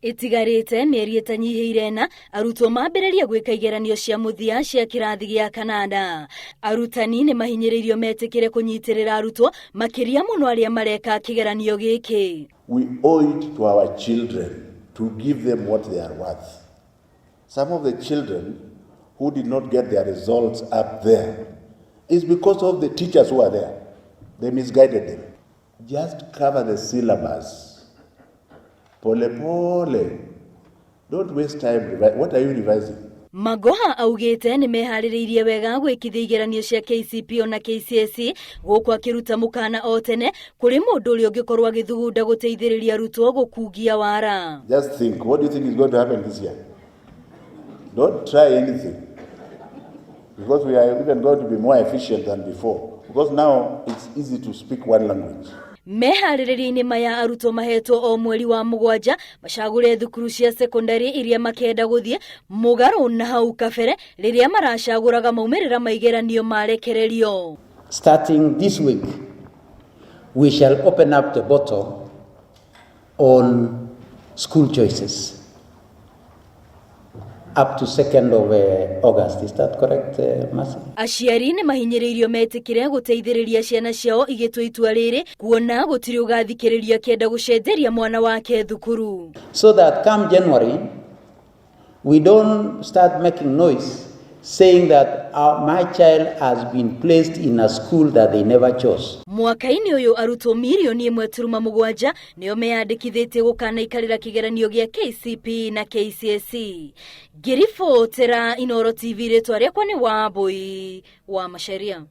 Ĩtigarĩte mĩeri ĩtanyihĩire ĩna arutwo mambĩrĩrie gwĩka igeranio cia mũthia cia kĩrathi gĩa kanana. Arutani nĩ mahinyĩrĩirio metĩkĩre kũnyitĩrĩra arutwo makĩria mũno arĩa mareka kĩgeranio gĩkĩ. We owe it to our children to give them what they are worth. Some of the children who did not get their results up there is because of the teachers who are there. They misguided them. Just cover the syllabus. Pole pole. Don't waste time. What are you revising? Magoha augĩte nĩ meharĩrĩirie wega gwĩkithia igeranio cia KCPE na KCSE gũkũ akĩruta mũkana o tene kũrĩ mũndũ ũrĩa ũngĩkorwo agĩthugunda gũteithĩrĩria arutwo gũkungia wara. Just think, what do you think is going to happen this year? Don't try anything. Because we are even going to be more efficient than before. Because now it's easy to speak one language. Meharĩrĩria-inĩ maya arutwo mahetwo o mweri wa mũgwanja macagũre thukuru cia sekondari iria makenda gũthiĩ mũgarũ na hau kabere rĩrĩa maracagũraga maumĩrĩra ma igeranio marekererio. Starting this week, we shall open up the bottle on school choices up to 2nd of August. Is that correct, Mercy? Aciari nĩ mahinyĩrĩirio metĩkĩre gũteithĩrĩria ciana ciao igĩtua itua rĩrĩ kuona gũtirĩ ũgathikĩrĩria akĩenda gũcenjeria mwana wake thukuru. So that come January, we don't start making noise saying that my child has been placed in a school that they never chose. Mwaka-inĩ ũyũ arutwo mirioni 1.7 nĩo meyandĩkithĩtie gũkanaikarĩra kĩgeranio gĩa KCPE na KCSE. Ngĩribotera Inooro TV, rĩtwa rĩakwa nĩ Wambui wa Macharia.